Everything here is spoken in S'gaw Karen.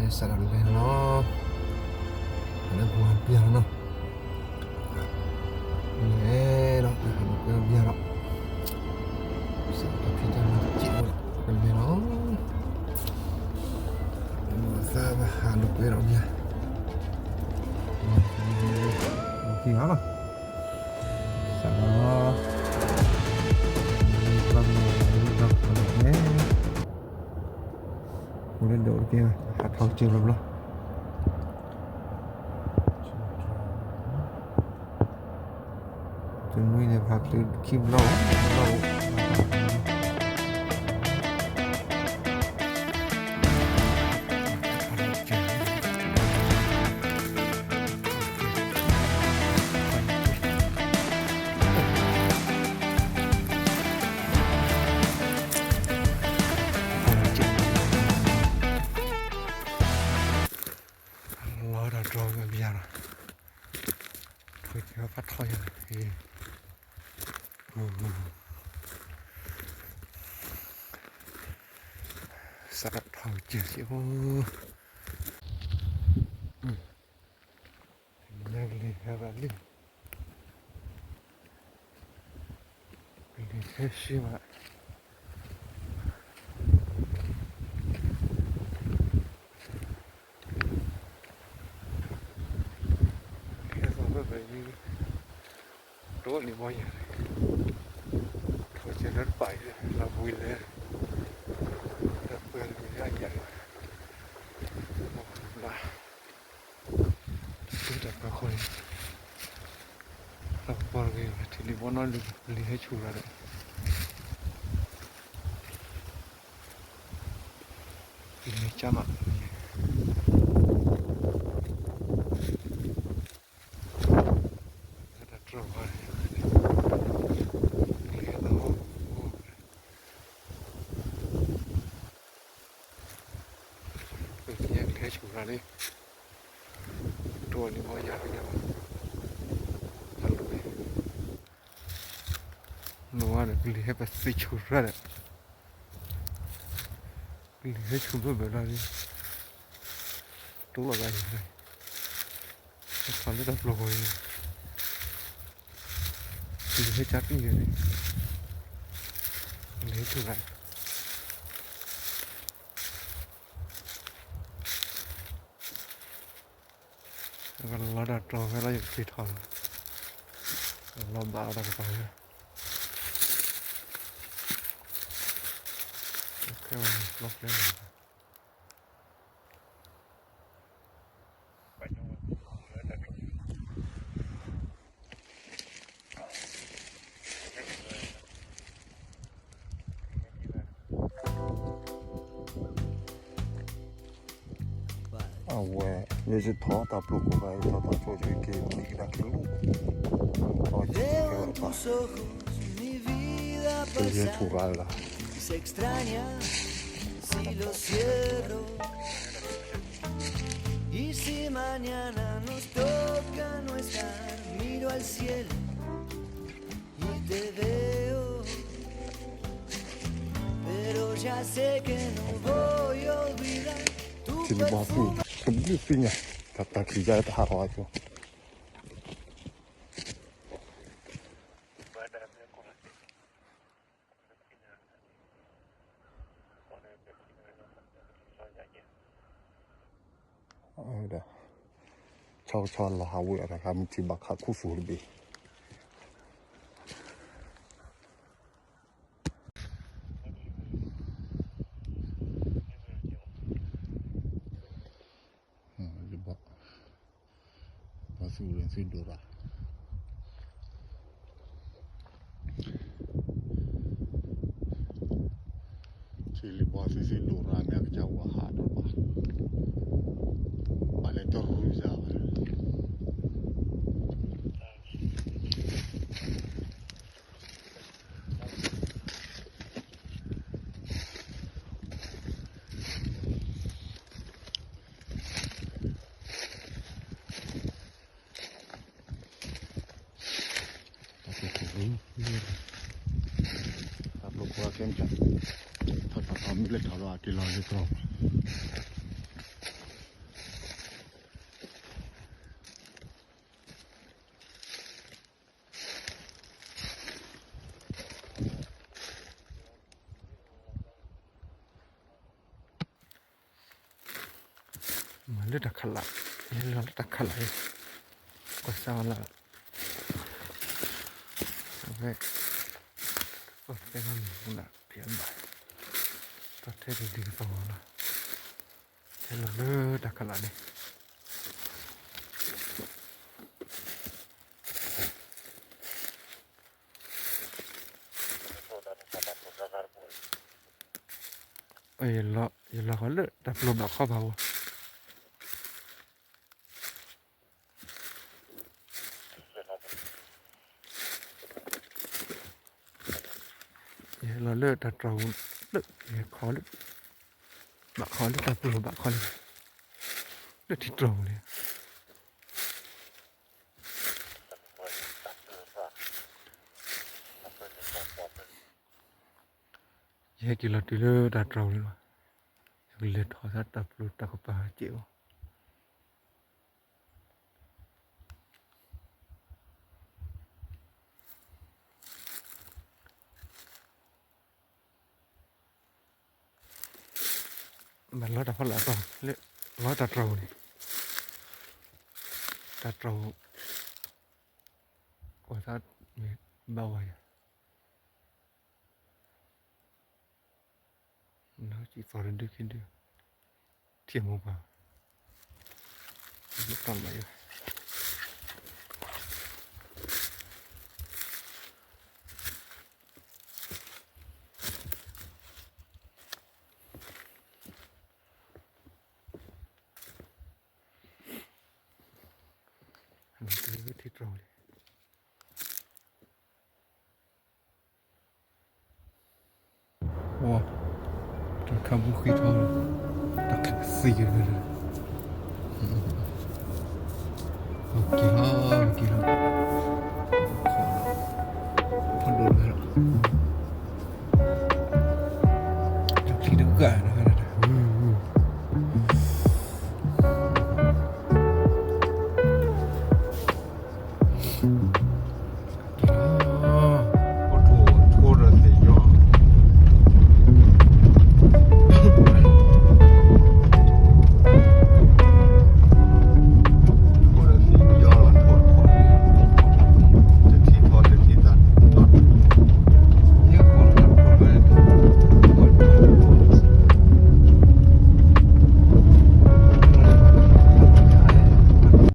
စးထီၣ်လဲၤလီၤ, ဟးလၢပှၤပျၢ်လီၤနီၤ, လဲၤဒီး ဟးလိာ်ကွဲဘၣ်ဒီး, စးထီၣ်ဖံးတၢ်မၤစ့ၢ်ကီးဒီး ပလဲၤလီၤ, သးဘၣ်ဟးလိာ်ကွဲဒီးဘၣ်, က့ၤဟီလီၤ, စးထီၣ်, လၢဒိးတက့ၢ်, ဟးထီၣ်က့ၤဘျီဘျီ, တနွံန့ၣ် ပဟးတုၤခံဘျီ, ဘျီ, လီၤတၢ်တြီၤဝဲပယၤလီၤ, ထိၣ်ကဲၤဖးထီယၤ, စးထီၣ်ထီၣ်ကဲၤစ့ၢ်အိၣ်, ညါကလံၤဟဲဘၣ်လံ, ကလံၤဟဲဆှံဘၣ်, ဟဲသီၣ်ဖဲဖဲအံၤ, တအိၣ်လံဘီယၤန့ၣ်, ထိၣ်ကဲၤလၢတပာ်အံၤ လီၤဘှံးလဲၤ, လၢပှဲၤလံယၤယၤ, ဘၣ် တၢ်ပၢၤဃီန့ၣ်, တၢ်ပၢၤက့ၤ ထံလံၤဘီနီၢ်လံၤ လံၤဟဲဆူၣ်ရၤဒီး, လံၤဟဲကၢ်မး, တၢ်တြီၤဃီန့ၣ်, လံၤဟဲသီၣ်, လံၤဟဲဆူၣ်ရၤန့ၣ်, တအိၣ်လံဘီယၤကညါဘၣ်, ဟးလိာ်ကွဲ, လိာ်ဝဲဒီး ကလံၤဟဲပသ့ဆူၣ်ရၤဒီး, ကလံၤဟဲဆူၣ်ဘၢဘၢလီၤလံ, တိၢ်လီၤသးအံၤ, ဟဲထီၣ်လၢတၢ်ပျီပူၤအံၤ, ကလံၤဟဲကၢ်ပံၣ်ဂ့ၤန့ၣ်, ကလံၤဟဲဆူၣ်ရၤ ကလီၤတၢ်တြီၤဖဲလီၤ ယကက့ၤထီၣ်လီၤ, လီၤဘၣ်အီၤတၢ်ကပၤလၢ, ခဲဝဲန့ၣ်လီၤဖဲလီၤ. အဝဲ ယထီၣ်တၢ်ပျီပူၤဘၣ် ယထီၣ်တၢ်ပျီက့ၤ မံကဒါက့ၤလူၤ, အဝဲကဲဝဲပှၤ, ကဲထူၣ်ရၤလီၤ. Y si mañana nos toca no estar, miro al cielo y te veo, pero ya sé que no voy a olvidar tu perfume. တဘျုးသ့ၣ်ညါ, တၢ်တၢ်ခံးယါတဟးထီၣ်အါကၠိ. ဆီဆီလီၤဟးဝဲအတၢ်ခါမုၢ်ထံဘၣ်ခးခူသူၣ်တဘ့ၣ်. ဘီသူၣ်ရ့ၣ်သုဒိၣ်ရၣ်, ထံလံၤဘီသုသုဒိၣ်ရၣ် မ့ၢ်အကစၢ်ဝဲဟးဒီးဘၣ်, ဘၣ်လဲၤတရူၢ်စၢ်ဘၣ်. တၢ်ပျီပူၤကဲမ့ၢ်က, ထီၣ်ထီၣ်ထီၣ်မ့ၢ်လဲၤထီၣ်လီၤ အက့ၤလီၤလၢတြီၤ. မၤလၢတၢ်ခးလး, ဟဲလီၤလၢတၢ်ခးလးအံၤ, ကွၢ်စၢ်အီၤလၢ, အဝဲ, အိၣ်သဲလီၤမုၢ်လၢ်ဖံးအဘၣ်, တီၢ်ထဲတဒုကသီလီၤ, ဟဲလီၤလၢတၢ်ခးလးန့ၣ် ယလီၤဃီၤလၢတၢ်ပျိာ်ဘၣ်ခီဘၣ်ဝဲ, ယဟဲလီၤလၢတၢ်တြီၢ်ပူၤလၢ ယဟဲခီလၢ, ဘၣ်ခီလၢတၢ်ပျိာ်ဘၣ်ခီလံ, လၢထံတြီၢ်ပူၤန့ၣ် ယဟဲက့ၤလီၤတုၤလၢတၢ်တြီၢ်ပူၤန့ၣ်လီၤ, ယကလဲၤထီၣ်သးတၢ်ပျိာ်တၢ်ကပၤစဲးအီၤ ဘၣ်လီၤတၢ်ဖီလာ်အသီလၢ, လီၤတၢ်တြီၢ်ပူၤန့ၣ်, တၢ်တြီၢ်ပူၤ, ကွၢ်သးမ့ၢ်ဘၣ်ဝဲယၤ, လီၤကံၢ်သီတဒုခံဒု, ထံၣ်မိၢ်ပှၢ်, တၢ်မၤယၤ ထံတြီၢ်လံ, တၢ်ခါပူၤဃံထီၣ်, တၢ်ခါသံက့ၤလၢ, က့ၤလီၤ, က့ၤလီၤ, ဖးဒိၣ်လီၤ, တၢ်ချံတဂၤ